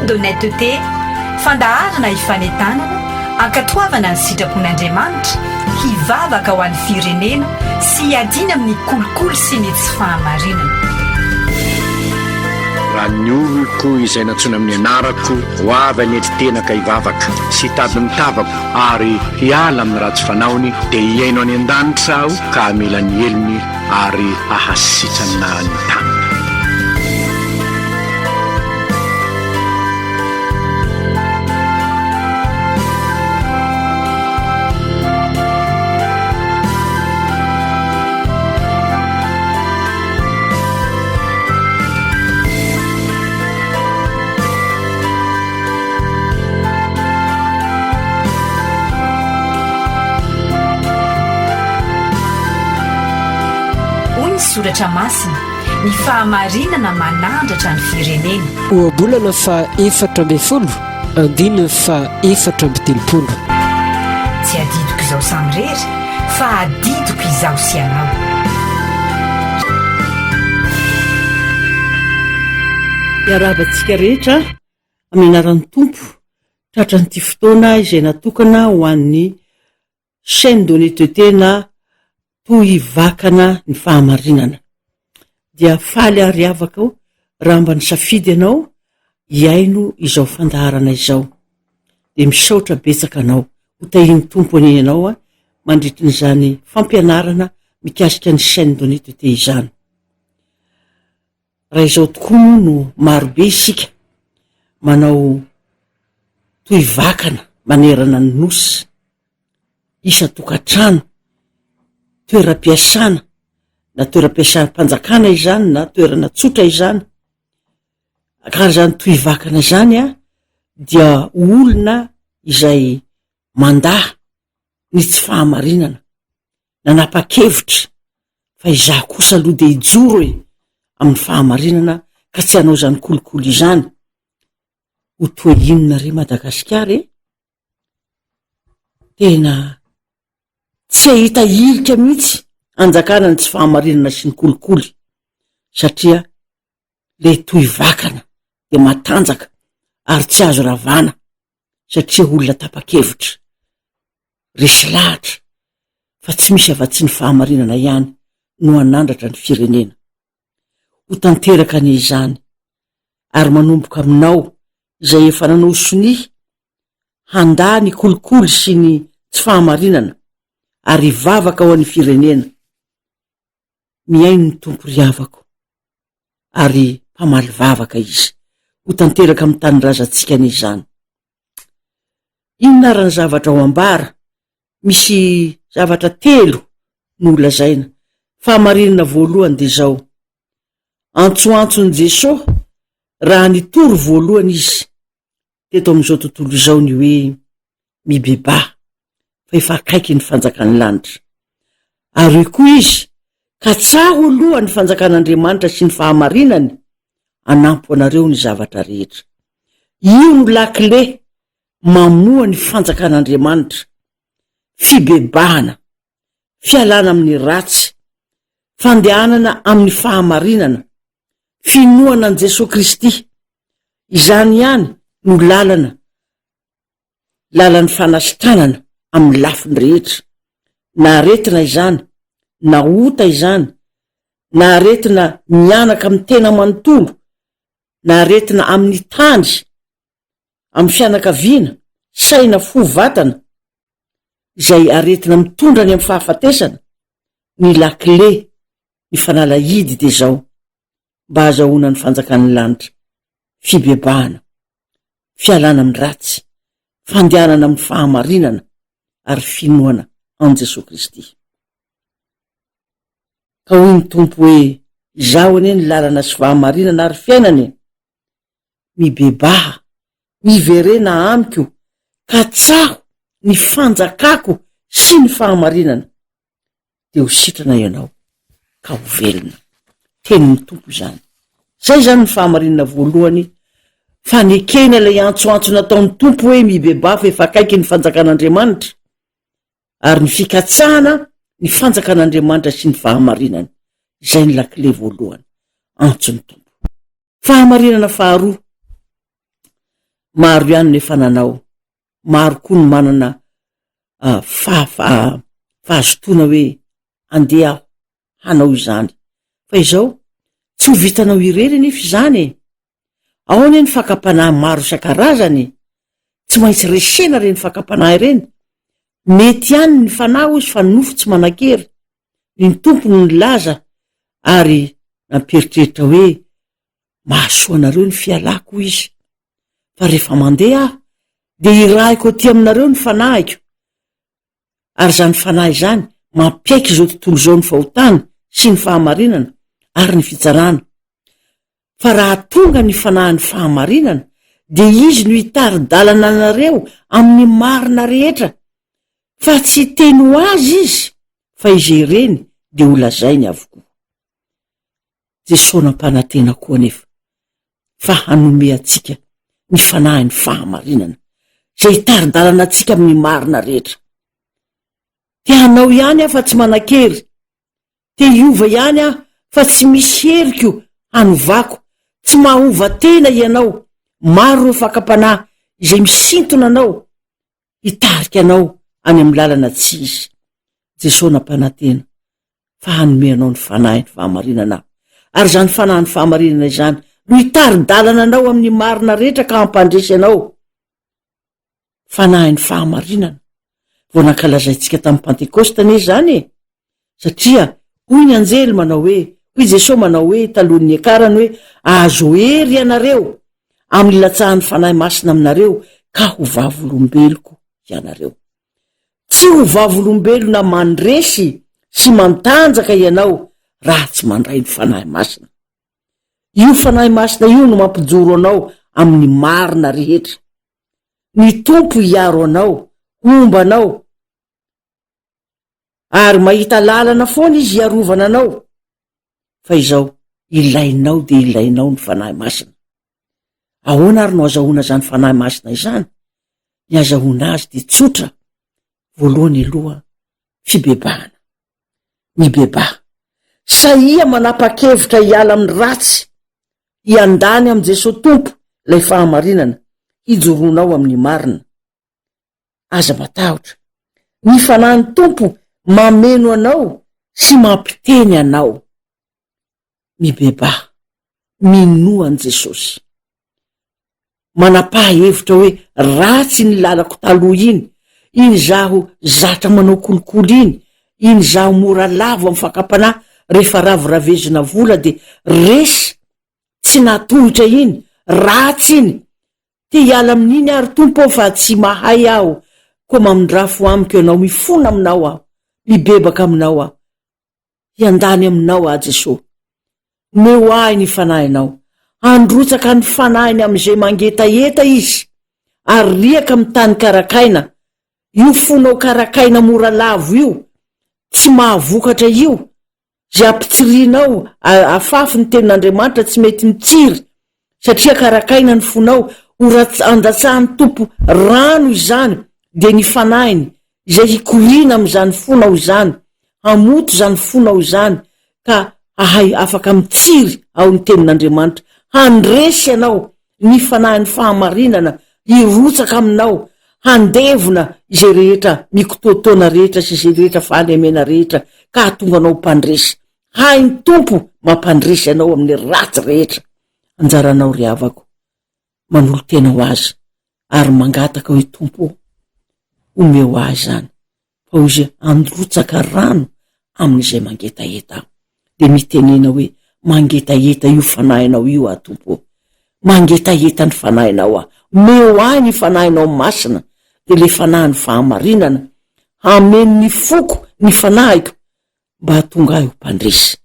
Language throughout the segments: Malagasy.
d'honnêteté, fandaharana hifanentanana, hankatoavana ny sitrapon'Andriamanitra, hivavaka ho an'ny firenena sy hiadiana amin'ny kolikoly sy ny tsy fahamarinana. Raha ny oloko izay nantsoina amin'ny anarako ho avy hanetry tena ka hivavaka sy hitady ny tavako ary hiala amin'ny ratsy fanaony, dia hihaino any an-danitra Aho ka hamela ny helony ary hahasitrana ny taniny. Hoy ny Soratra Masina, Ny fahamarinana manandratra ny firenena. Ohabolana faha 14, andininy faha 34. Tsy adidiko izaho samirery, fa adidiko izaho sy ianao. Miarahaba antsika rehetra amin'ny anaran'ny Tompo tratran'ity fotoana izay natokana ho an'ny chaîne d'honnêteté na tohivakana ny fahamarinana. Dia faly aho ry havako raha mba nisafidy ianao hihaino izao fandaharana izao. Dia misaotra betsaka anao. Ho tahian'ny Tompo anie ianao mandritry ny izany fampianarana mikasika ny chaîne d'honnêteté izany. Raha izao tokoa moa no marobe isika manao toy vakana manerana ny Nosy, isan-tokantrano, toeram-piasana, na toeram-piasam-panjakana izany na toerana tsotra izany, ka raha izany toy vakana izany an, dia olona izay mandà ny tsy fahamarinana, nanapa-kevitra fa izaho kosa aloha dia hijoro e amin'ny fahamarinana ka tsy hanao izany kolikoly izany. Ho toa inona re Madagasikara e? Tena tsy hahita hirika mihitsy hanjakana ny tsy fahamarinana sy ny kolikoly satria le toy vakana dia matanjaka ary tsy azo ravana satria olona tapa-kevitra, resy lahatra fa tsy misy afa-tsy ny fahamarinana ihany no hanandratra ny firenena. Ho tanteraka anie izany ary manomboka aminao izay efa nanao sonia handà ny kolikoly sy ny tsy fahamarinana ary hivavaka ho an'ny firenena. Mihaino ny Tompo ry havako ary mpamaly vavaka Izy. Ho tanteraka amin'ny tanindrazantsika anie izany. Inona ary ny zavatra ho ambara? Misy zavatra telo no holazaina. Fahamarinana voalohany dia izao, antsoantson'i Jesoa raha nitory voalohany Izy teto amin'izao tontolo izao ny hoe mibebaha fa efa akaiky ny fanjakan'ny lanitra. Ary hoy koa izy, Katsaho aloha ny fanjakan'Andriamanitra sy ny fahamarinany, hanampy anareo ny zavatra rehetra. Io no lakile mamoha ny fanjakan'Andriamanitra, fibebahana, fialana amin'ny ratsy, fandehanana amin'ny fahamarinana, finoana an'i Jesoa Kristy. Izany ihany no lalana, lalan'ny fanasitranana amin'ny lafiny rehetra, na aretina izany, na ota izany, na aretina mianaka amin'ny tena manontolo, na aretina amin'ny tany, amin'ny fianakaviana, saina, fo, vatana, izay aretina mitondra any amin'ny fahafatesana, ny lakile ny fanalahidy dia izao, mba hahazahoana ny fanjakan'ny lanitra, fibebahana, fialana amin'ny ratsy, fandehanana amin'ny fahamarinana ary finoana an'i Jesoa Kristy. Ka hoy ny Tompo hoe, Izaho anie ny lalana sy fahamarinana ary fiainana e! Mibebaha, miverena amiko, katsaho ny fanjakako sy ny fahamarinana. dia ho sitrana ianao ka ho velona. Tenin'ny Tompo izany. Izay izany ny fahamarinana voalohany, fanekena ilay antsoantso nataon'ny Tompo hoe mibebaha fa efa akaiky ny fanjakan'Andriamanitra, ary ny fikatsahana ny fanjakan'Andriamanitra sy ny fahamarinany. Izay ny lakile voalohany, antson'ny Tompo. Fahamarinana faharoa. Maro ihany no efa nanao, maro koa no manana fahazotoana hoe andeha aho hanao izany. Fa izao, tsy ho vitanao irery anefa izany e! Ao anie ny fakam-panahy maro isan-karazany e! Tsy maintsy resena ireny fakam-panahy ireny. Mety ihany ny fanahy hozy fa ny nofo tsy manan-kery. Ny Tompo no nilaza ary nampieritreritra hoe mahasoa anareo ny fialako hoy izy. Fa rehefa mandeha aho dia hirahiko aty aminareo ny fanahiko. Ary izany fanahy izany mampiaiky izao tontolo izao ny fahotana sy ny fahamarinana ary ny fitsarana. Fa raha tonga ny fanahin'ny fahamarinana dia izy no hitari-dalana anareo amin'ny marina rehetra, fa tsy hiteny ho azy izy fa izay reny dia holazainy avokoa. Jesoa nampanantena koa anefa fa hanome antsika ny fanahin'ny fahamarinana, izay hitari-dalana antsika amin'ny marina rehetra. Te hanao ihany aho fa tsy manan-kery, te hiova ihany aho fa tsy misy heriko hanovako, tsy mahova tena ianao, maro ireo fakam-panahy izay misintona anao hitarika anao any amin'ny lalana tsy izy. Jesoa nampanantena fa hanome anao ny fanahin'ny fahamarinana aho. Ary izany fanahin'ny fahamarinana izany no hitari-dalana anao amin'ny marina rehetra ka hampandresy anao. Fanahin'ny fahamarinana. Vao nankalazaintsika tamin'ny Pantekosta anie izany e! Satria hoy ny anjely manao hoe, hoy Jesoa manao hoe talohan'ny niakarany hoe, ahazo hery ianareo amin'ny ilatsahan'ny Fanahy Masina aminareo ka ho vavolombeloko ianareo. Tsy ho vavolombelona mandresy sy mantanjaka ianao raha tsy mandray ny Fanahy Masina. Io Fanahy Masina io no mampijoro anao amin'ny marina rehetra. Ny Tompo hiaro anao, homba anao, ary mahita lalana foana Izy hiarovana anao. Fa izao, ilainao dia ilainao ny Fanahy Masina. Ahoana ary no azahoana izany Fanahy Masina izany? Ny azahoana azy dia tsotra, voalohany aloha, fibebahana. Mibebaha. Sahia manapa-kevitra hiala amin'ny ratsy, hiandany amin'i Jesoa Tompo ilay fahamarinana, hijoroanao amin'ny marina. Aza matahotra. Ny Fanahin'ny Tompo mameno anao sy mampiteny anao. Mibebaha. Minoa an'i Jesosy. Manapaha hevitra hoe ratsy iny lalako taloha iny, iny izaho zatra manao kolikoly iny, iny izaho mora lavo amin'ny fakam-panahy rehefa raviravezina vola dia resy tsy nahatohitra iny, ratsy iny. Te hiala amin'iny aho ry Tompo ô fa tsy mahay aho, koa mamindrafo amiko Ianao, mifona aminao aho, mibebaka aminao aho. Hiandany aminao aho Jesoa. Omeo ahy ny Fanahinao. Handrotsaka ny Fanahiny amin'izay mangetaheta Izy, ary riaka amin'ny tany karakaina. Io fonao karakaina mora lavo io, tsy mahavokatra io, izay ampitsirianao, afafy ny tenin'Andriamanitra tsy mety mitsiry, satria karakaina ny fonao, ho andatsahan'ny Tompo rano izany, dia ny Fanahiny, izay hikoriana amin'izany fonao izany, hamoto izany fonao izany, ka hahay afaka mitsiry ao ny Tenin'Andriamanitra, handresy anao ny Fanahin'ny fahamarinana hirotsaka aminao, handevona izay rehetra mikotoatoana rehetra sy izay rehetra fahalemena rehetra, ka hahatonga anao ho mpandresy. Hain'ny Tompo mampandresy anao amin'ny ratsy rehetra. Anjaranao ry havako. Manolo-tena ho Azy ary mangataka hoe Tompo ô, omeo ahy izany, fa hoy Izy handrotsaka rano amin'izay mangetaheta aho. Dia mitenena hoe mangetaheta io fanahinao io aho Tompo ô, mangetaheta ny fanahinao aho, omeo ahy ny fanahinao masina, dia ilay fanahin'ny fahamarinana, hameno ny foko ny fanahiko, mba hahatonga ahy ho mpandresy,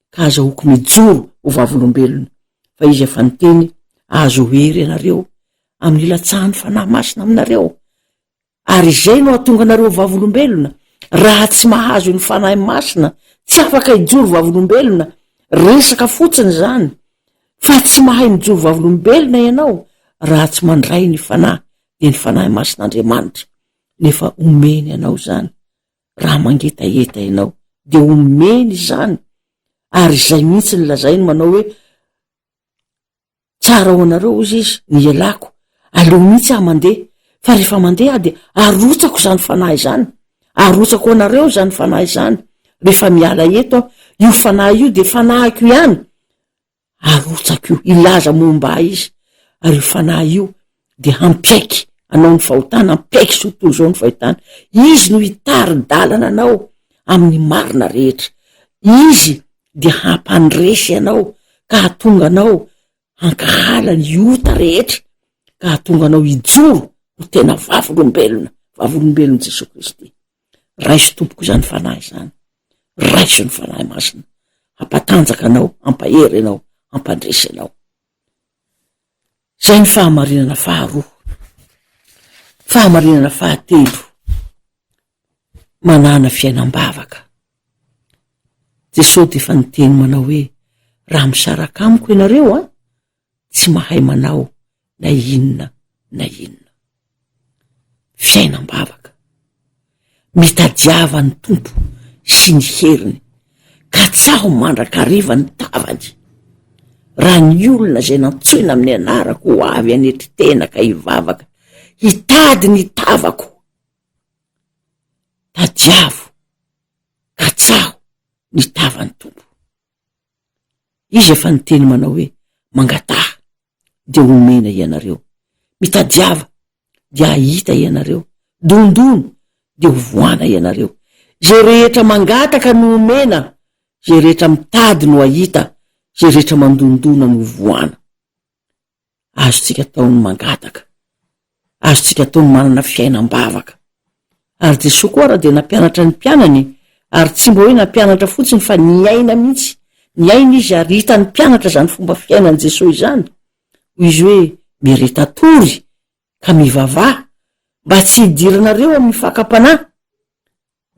ka azahoako mijoro ho vavolombelona, fa izy efa niteny, azo hery ianareo amin'ny ilatsahan'ny Fanahy Masina aminareo, ary izay no hahatonga anareo ho vavolombelona, raha tsy mahazo ny Fanahy Masina, tsy afaka hijoro vavolombelona, resaka fotsiny izany, fa tsy mahay mijoro vavolombelona ianao raha tsy mandray ny Fanahy, dia ny Fanahy Masin'Andriamanitra, nefa omeny anao izany. raha mangetaheta ianao dia omeny izany ary izay mihitsy ny lazainy manao hoe tsara ho anareo ozy izy ny ialako. Aleo mihitsy aho mandeha, fa rehefa mandeha aho dia arotsako izany Fanahy izany. Arotsako ho anareo izany Fanahy izany. Rehefa miala eto aho, io Fanahy io dia Fanahiko ihany. Arotsako io, hilaza momba ahy izy. Ary io Fanahy io dia hampiaiky anao ny fahotana, hampiaiky izao tontolo izao ny fahotana. Izy no hitari-dalana anao amin'ny marina rehetra. Izy dia hampandresy anao ka hahatonga anao hankahala ny ota rehetra ka hahatonga anao hijoro ho tena vavolombelona, vavolombelon'i Jesoa Kristy. Raiso tompoko izany fanahy izany, raiso ny Fanahy Masina, hampatanjaka anao, hampahery anao, hampandresy anao. Izay ny fahamarinana faharoa. Fahamarinana fahatelo, manana fiainam-bavaka. Jesosy dia efa niteny manao hoe, raha misaraka amiko ianareo an, tsy mahay manao na inona na inona. Fiainam-bavaka. Mitadiava ny Tompo sy ny heriny, katsaho mandrakariva ny tavany. Raha ny olona izay nantsoina amin'ny anarako ho avy hanetry tena ka hivavaka, hitady ny tavako, tadiavo, katsaho ny tavan'ny Tompo. Izy efa niteny manao hoe, Mangataha, dia homena ianareo. Mitadiava, dia hahita ianareo. Dondona, dia ho voana ianareo. Izay rehetra mangataka no homena, izay rehetra mitady no hahita, izay rehetra mandondona no ho voana. Azontsika atao ny mangataka. Azontsika atao ny manana fiainam-bavaka. Ary Jesoa koa ara dia nampianatra ny mpianany, ary tsy mba hoe nampianatra fotsiny fa niaina mihitsy. Niaina izy ary hitan'ny mpianatra izany fomba fiainan'i Jesoa izany. Hoy izy hoe, Miareta tory ka mivavaha, mba tsy hidiranareo amin'ny fakam-panahy.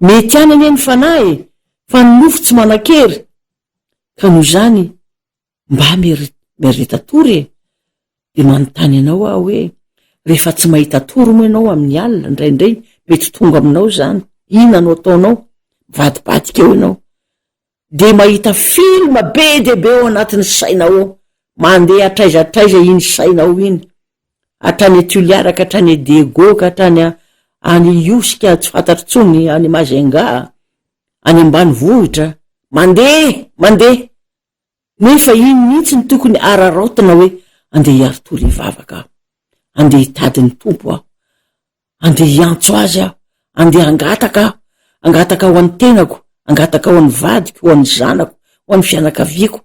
Mety ihany anie ny fanahy e, fa ny nofo tsy manan-kery. Ka noho izany, Mba miareta tory e! Dia manontany anao aho hoe, rehefa tsy mahita tory moa ianao amin'ny alina, indraindray mety tonga aminao izany, inona no ataonao? Mivadibadika eo ianao. Dia mahita film be dia be ao anatin'ny sainao ao, mandeha hatraiza hatraiza iny sainao iny, hatrany Toliara ka hatrany Diego ka hatrany any Ihosy ka tsy fantatro intsony, any Majunga, any ambanivohitra, mandeha, mandeha. Nefa iny mihitsy no tokony araraotina hoe andeha hiari-tory hivavaka aho, andeha hitady ny Tompo aho, andeha hiantso Azy aho, andeha hangataka aho, hangataka ho an'ny tenako, hangataka ho an'ny vadiko, ho an'ny zanako, ho an'ny fianakaviako,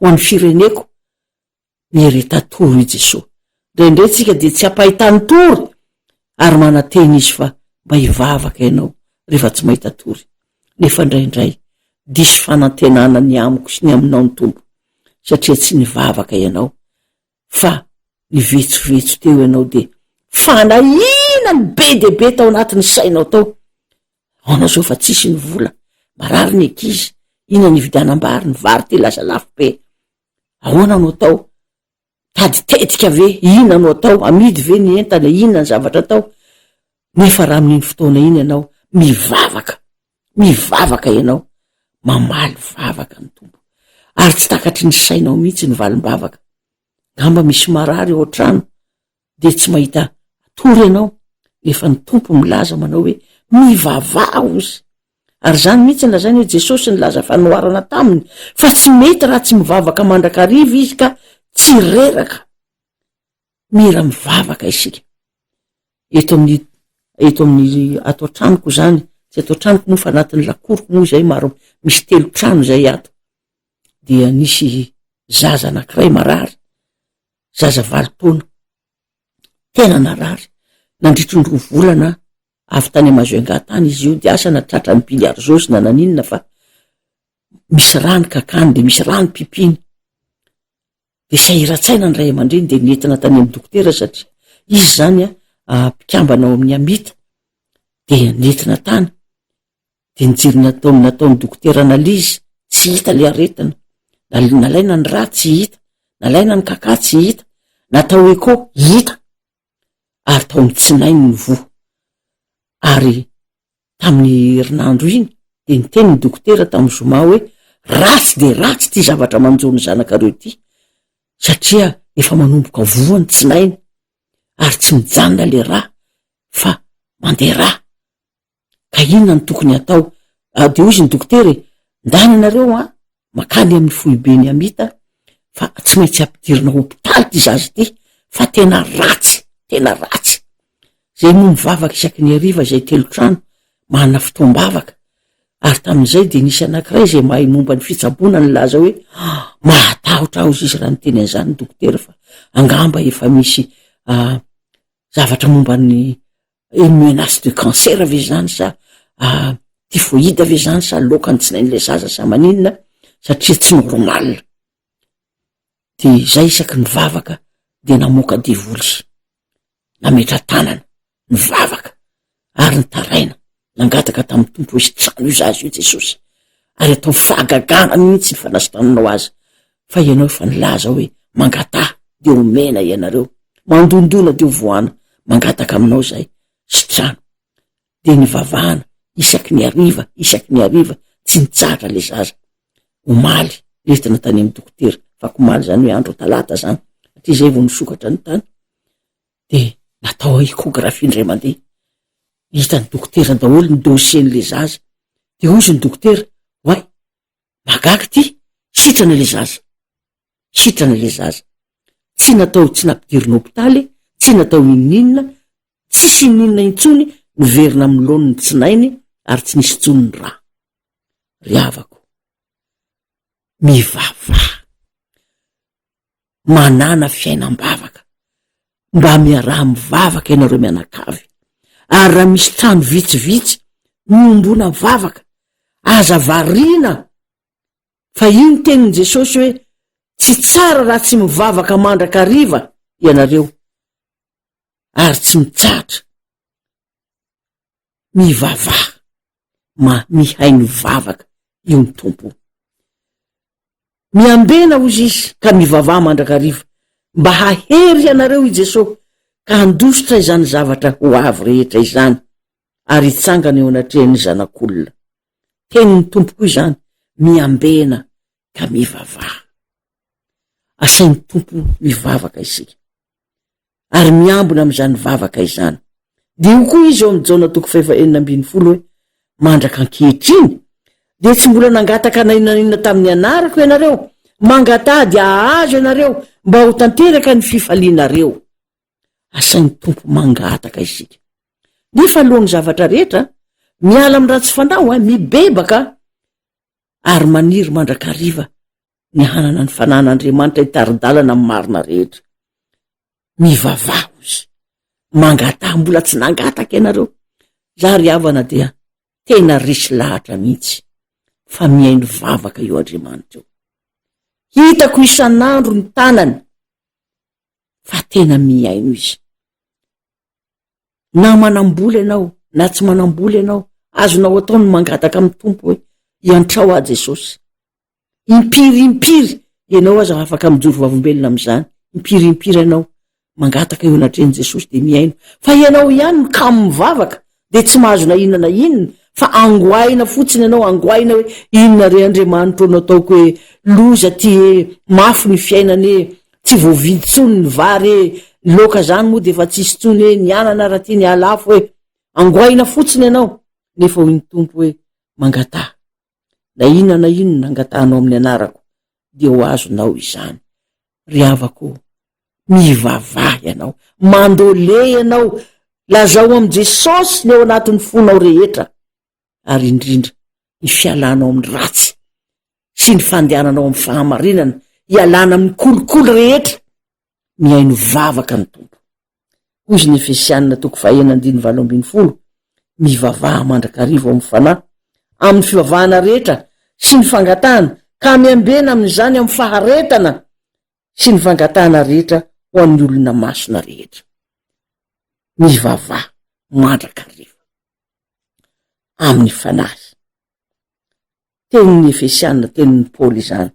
ho an'ny fireneko. Miareta tory i Jesoa. Indraindray tsika dia tsy ampahitany tory ary manantena Izy fa mba hivavaka ianao rehefa tsy mahita tory. Nefa indraindray diso fanantenana ny amiko sy ny aminao ny Tompo satria tsy nivavaka ianao fa nivetsovetso teo ianao dia fanahiana ny be dia be tao anatin'ny sainao tao. Aona zao fa tsisy ny vola, marary ny ankizy, inona ny hividianam-bary, ny vary ty lasa lafo be. Ahoana no atao? Tady tetika ve? Inona no atao? Amidy ve ny entana? Inona ny zavatra atao? Nefa raha amin'iny fotoana iny ianao mivavaka, mivavaka ianao, mamaly vavaka ny Tompo. Ary tsy takatry ny sainao mihitsy ny valim-bavaka. Angamba misy marary ao an-trano, dia tsy mahita tory ianao nefa ny Tompo milaza manao hoe mivavaha ozy. Ary izany mihitsy ny lazainy hoe Jesosy nilaza fanoharana taminy fa tsy mety raha tsy mivavaka mandrakariva izy ka tsy reraka. Mira mivavaka isika. Eto amin'ny eto amin'ny ato an-tranoko izany, tsy ato an-tranoko moa fa anatin'ny lakoriko moa izay maro misy telo trano izay ato. Dia nisy zaza anankiray marary zaza valo taona, tena narary, nandritry ny roa volana avy tany Majunga tany izy io, dia asa na tratran'ny bilharziose na naninona fa misy rà ny kakany dia misy rà ny pipiny, dia sahiran-tsaina ny ray aman-dreny dia nentina tany amin'ny dokotera satria izy izany mpikambana ao amin'ny Amita, dia nentina tany, Dia nijery nataony nataon'ny dokotera analyse, tsy hita le aretina. Nalaina ny rà, tsy hita. Nalaina ny kaka, tsy hita. Natao echo, hita. Ary tao amin'ny tsinainy ny voa. Ary tamin'ny herinandro iny, dia niteny ny dokotera tamin'ny zoma hoe, ratsy dia ratsy ity zavatra manjo ny zanakareo ity, satria efa manomboka voa ny tsinainy. Ary tsy mijanona le rà fa mandeha rà. Ka inona no tokony hatao? Ah, dia hoy izy ny dokotera e, ndana ianareo an, makany amin'ny foiben'ny Amita fa tsy maintsy ampidirina hopitaly ity zaza ity fa tena ratsy, tena ratsy. Zay moa mivavaka isaky ny hariva izay telotrano, manana fotoam-bavaka. Ary tamin'izay dia nisy anankiray izay mahay momba ny fitsaboana nilaza hoe mahatahotra aho izy raha niteny an'izany ny dokotera fa angamba efa misy ah, zavatra momba ny Une menace de cancer ve zany sa typhoïde ve zany sa loaka ny tsinain'ilay zaza sa maninona satria tsy normal. De zay isaky ny vavaka de namoaka devoly, nametra-tanana, nivavaka ary nitaraina, nangataka tamin'ny Tompo hoe sitrano io zaza io Jesosy ary ataovy fahagagana mihitsy ny fanasitrananao azy fa ianao efa nilaza hoe mangataha de omena ianareo, mandondona de hovohana, mangataka aminao zay, sitrano. De nivavahana isaky ny hariva, isaky ny hariva, tsy nitsahatra le zaza. Omaly, nentina tany amin'ny dokotera, afakomaly zany hoe andro talata zany, satria zay vao nisokatra ny tany, de natao échographie indray mandeha, hitan'ny dokotera daholo ny dossier-n'le zaza, de hozy ny dokotera, oay, Mahagaga ity, sitrana ilay zaza, sitrana ilay zaza. Tsy natao tsy nampidirina hopitaly, tsy natao inoninona, tsisy inoninona intsony, niverina amin'ny laoniny ny tsinainy ary tsy nisy intsony ny rà. Ry havako, mivavaha. Manàna fiainam-bavaka. Mba miaraha mivavaka ianareo mianakavy. Ary raha misy trano vitsivitsy, miombona vavaka. Aza variana fa io ny tenin'i Jesosy hoe tsy tsara raha tsy mivavaka mandrakariva ianareo ary tsy mitsahatra. Mivavaha. Ma mihaino vavaka io ny Tompo. Miambena hozy izy ka mivavaha mandrakariva mba hahery anareo i Jesosy ka handositra izany zavatra ho avy rehetra izany ary hitsangana eo anatrehan'ny Zanak'olona. Tenin'ny Tompo koa izany, miambena ka mivavaha. Asain'ny Tompo mivavaka isika. ary miambina amin'izany vavaka izany. Dia hoy koa izy ao amin'ny Jaona toko fahefa 16 hoe, Mandraka ankehitriny, dia tsy mbola nangataka na inona na inona tamin'ny anarako ianareo, mangataha dia hahazo ianareo, mba ho tanteraka ny fifalianareo. Asain'ny Tompo mangataka isika. Nefa alohan'ny zavatra rehetra, miala amin'ny ratsy fanao, mibebaka, ary maniry mandrakariva ny hanana ny fanan'Andriamanitra hitari-dalana amin'ny marina rehetra. Mivavaha ozy. Mangataha, mbola tsy nangataka ianareo. Za ry havana dia tena resy lahatra mihitsy fa mihaino vavaka io Andriamanitra io. Hitako isan'andro ny tanany fa tena mihaino izy. Na manam-bola ianao na tsy manam-bola ianao, azonao atao ny mangataka amin'ny Tompo hoe iantrao aho Jesosy. Impiry impiry ianao aza afaka mijoro vavolombelona amin'izany. Impiry impiry ianao mangataka eo anatrehan'i Jesosy dia mihaino. Fa ianao ihany no kamo mivavaka dia tsy mahazo na inona na inona fa angoaina fotsiny ianao, angoaina hoe inona re Andriamanitro no ataoko hoe loza ty e, mafy ny fiainana e, tsy voavidy intsony ny vary e, ny laoka zany moa dia efa tsisy intsony e, ny anana raha tiany hahalafo e. Angoaina fotsiny ianao nefa hoy ny Tompo hoe mangataha. Na inona na inona angatahanao amin'ny anarako dia ho azonao izany. Ry havako ô, mivavaha ianao, mandole ianao, lazao amin'i Jesosy ny ao anatin'ny fonao rehetra, ary indrindra ny fialanao amin'ny ratsy sy ny fandehananao amin'ny fahamarinana, hialana amin'ny kolikoly rehetra. Mihaino vavaka ny Tompo. Hoy izy ny Efesianina toko fahenina andininy 18, Mivavaha mandrakariva ao amin'ny Fanahy, amin'ny fivavahana rehetra sy ny fangatahana, ka miambena amin'izany amin'ny faharetana sy ny fangatahana rehetra ho an'ny olona masina rehetra. Mivavaha mandrakariva amin'ny Fanahy. Tenin'ny Efesianina, tenin'i Paoly izany.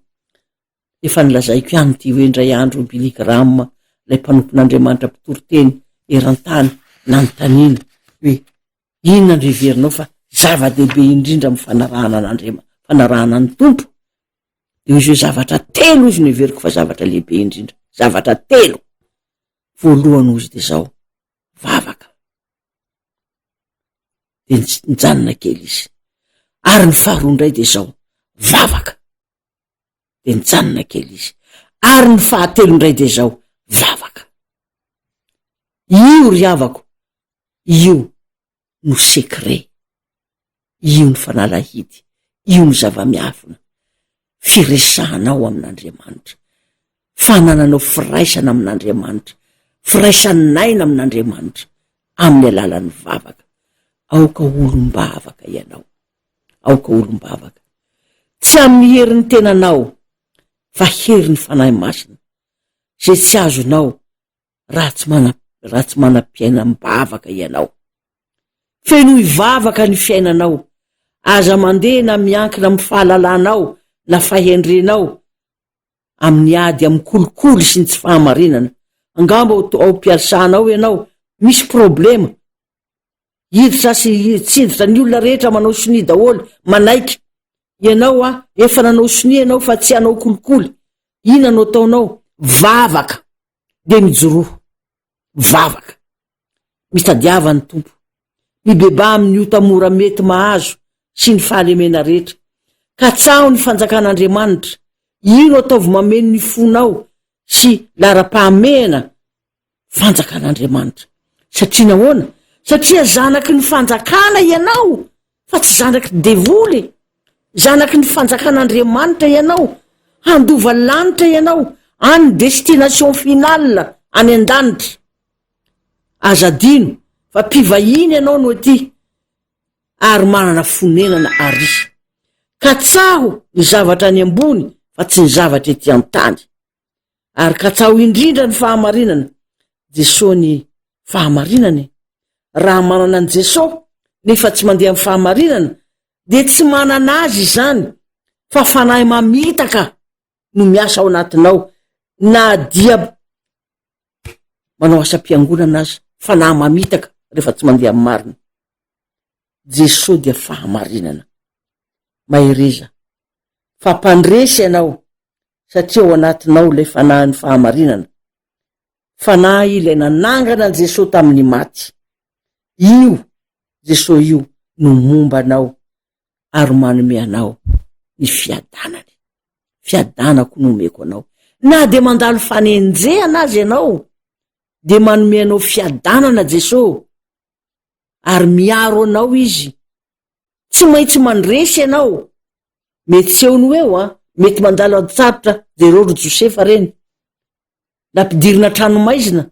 Efa nolazaiko ihany ity hoe indray andro Billy Graham, ilay mpanompon'Andriamanitra mpitory teny eran-tany, nanontaniana hoe inona no heverinao fa zava-dehibe indrindra amin'ny fanarahana an'Andriama-, fanarahana ny Tompo? Dia hoy izy hoe zavatra telo izy no heveriko fa zavatra lehibe indrindra. Zavatra telo. Voalohany hoy izy dia izao. Vavaka. Dia nijanona kely izy. Ary ny faharoa indray dia izao, vavaka. Dia nijanona kely izy. Ary ny fahatelo indray dia izao, vavaka. Io ry havako, io no secret, io ny fanalahidy, io ny zava-miafina, firesahanao amin'Andriamanitra, fanananao firaisana amin'Andriamanitra, firaisan'aina amin'Andriamanitra amin'ny alalan'ny vavaka. Aoka ho olom-bavaka ianao, aoka ho olom-bavaka. Tsy amin'ny herin'ny tenanao, fa herin'ny Fanahy Masina, izay tsy azonao raha tsy mana raha tsy manam-piainam-bavaka ianao. Fenoy vavaka ny fiainanao. Aza mandeha na miankina amin'ny fahalalanao na fahendrenao amin'ny ady amin'ny kolikoly sy ny tsy fahamarinana. Angamba ao ao am-piasana ao ianao, misy problema. Hiditra sy tsy hiditra, ny olona rehetra manao sonia daholo, manaiky. Ianao a, efa nanao sonia ianao fa tsy hanao kolikoly. Inona no ataonao? Vavaka. Dia mijoroa. Vavaka. Mitadiava ny Tompo. Mibebaha amin'ny ota mora mety mahazo sy ny fahalemena rehetra. Katsaho ny fanjakan'Andriamanitra. Io no ataovy mameno ny fonao sy laharam-pahamehana fanjakan'Andriamanitra. Satria nahoana? Satria zanaky ny fanjakana ianao fa tsy zanaky ny devoly. Zanaky ny fanjakan'Andriamanitra ianao. Handova lanitra ianao, any destination finale, any an-danitra. Aza adino fa mpivahiny ianao no aty ary manana fonenana ary. Katsaho ny zavatra any ambony fa tsy ny zavatra ety an-tany. Ary katsaho indrindra ny fahamarinana, Jesoa ny fahamarinana e. Raha manana an'i Jesoa nefa tsy mandeha amin'ny fahamarinana dia tsy manana azy izany fa fanahy mamitaka no miasa ao anatinao na dia manao asam-piangonana aza, fanahy mamitaka rehefa tsy mandeha amin'ny marina. Jesoa dia fahamarinana. Mahereza fa mpandresy ianao satria ao anatinao ilay fanahin'ny fahamarinana, fanahy ilay nanangana an'i Jesoa tamin'ny maty. Io Jesoa io no momba anao ary manome anao ny fiadanany. Fiadanako no omeko anao. Na dia mandalo fanenjehana aza ianao, dia manome anao fiadanana Jesoa ary miaro anao Izy. Tsy maintsy mandresy ianao. Mety tsy eo no eo an, mety mandalo ady sarotra, jereo ry Josefa reny. Nampidirina an-tranomaizina,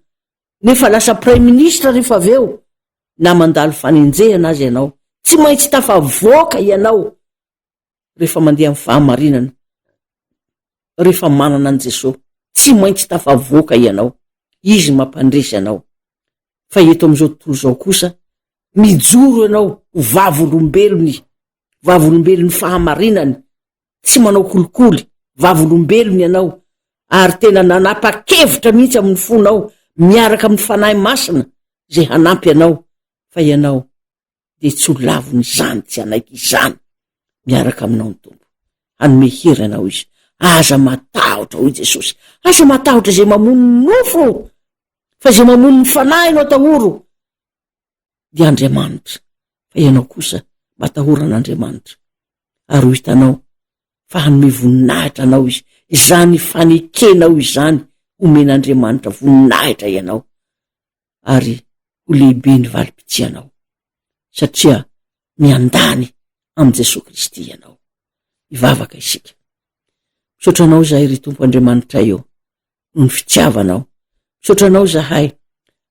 nefa lasa praiminisitra rehefa avy eo, na mandalo fanenjehana aza ianao, tsy maintsy tafavoaka ianao rehefa mandeha amin'ny fahamarinana, rehefa manana an'i Jesosy, tsy maintsy tafavoaka ianao, Izy no mampandresy anao. Fa eto amin'izao tontolo izao kosa, mijoro ianao ho vavolombelony vavolombelon'ny fahamarinany, tsy manao kolikoly, vavolombelony ianao, ary tena nanapa-kevitra mihitsy amin'ny fonao miaraka amin'ny Fanahy Masina izay hanampy anao, fa ianao dia tsy ho lavon'izany tsy hanaiky izany miaraka aminao ny Tompo. Hanome hery anao Izy. Aza matahotra, hoy Jesosy. Aza matahotra izay mamono ny nofo, fa izay mamono ny fanahy no atahoro. dia Andriamanitra, fa ianao kosa matahora an'Andriamanitra, ary ho hitanao fa hanome voninahitra anao Izy. Izany fanekenao izany, homen'Andriamanitra voninahitra ianao, ary ho lehibe ny valim-pitsianao, satria miandany amin'i Jesoa Kristy ianao. Hivavaka isika. Misaotra anao izahay ry Tompo Andriamanitray ô, noho ny fitiavanao. Misaotra anao izahay.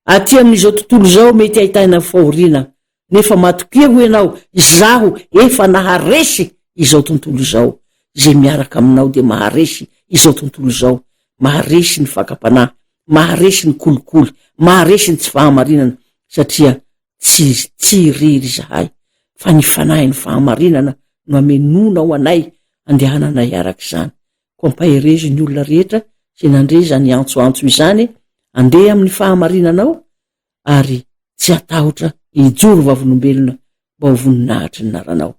Aty amin'izao tontolo izao mety ahitana fahoriana, nefa matokia hoy ianao, izaho efa naharesy izao tontolo izao. Izay miaraka aminao dia maharesy izao tontolo izao, maharesy ny fakam-panahy, maharesy ny kolikoly, maharesy ny tsy fahamarinana, satria tsy tsy irery izahay, fa ny fanahin'ny fahamarinana no amenoanao anay andehananay araka izany. Koa ampaherezo ny olona rehetra izay nandre izany antsoantso izany handeha amin'ny fahamarinanao ary tsy hatahotra hijoro vavolombelona mba ho voninahitry ny anaranao.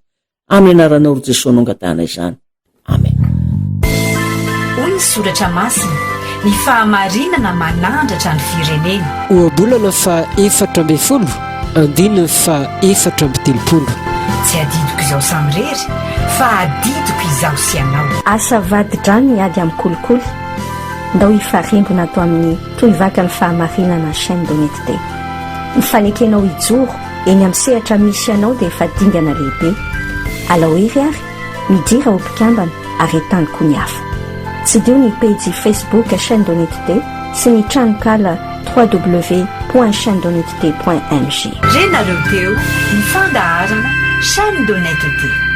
Amin'ny anaranao ry Jesoa no angatahana izany. Amen. Hoy ny soratra masina. Ny fahamarinana manandratra ny firenena. Ohabolana faha 14, andininy faha 34. Tsy adidiko izao samirery fa adidiko izaho sy ianao. Asa vadi-drano ny ady amin'ny kolikoly. Ndao hifarimbona ato amin'ny Tohivakan'ny Fahamarinana Chaîne d'Honnêteté. Ny fanekenao hijoro eny amin'ny sehatra misy anao dia efa dingana lehibe. Alao hery ary, midira ho mpikambana ary entano koa ny hafa. Tsidiho ny pejy Facebook Chaîne d'Honnêteté sy ny tranonkala www.chaîned'honnêteté.mg. Renareo teo ny fandaharana Chaîne d'Honnêteté.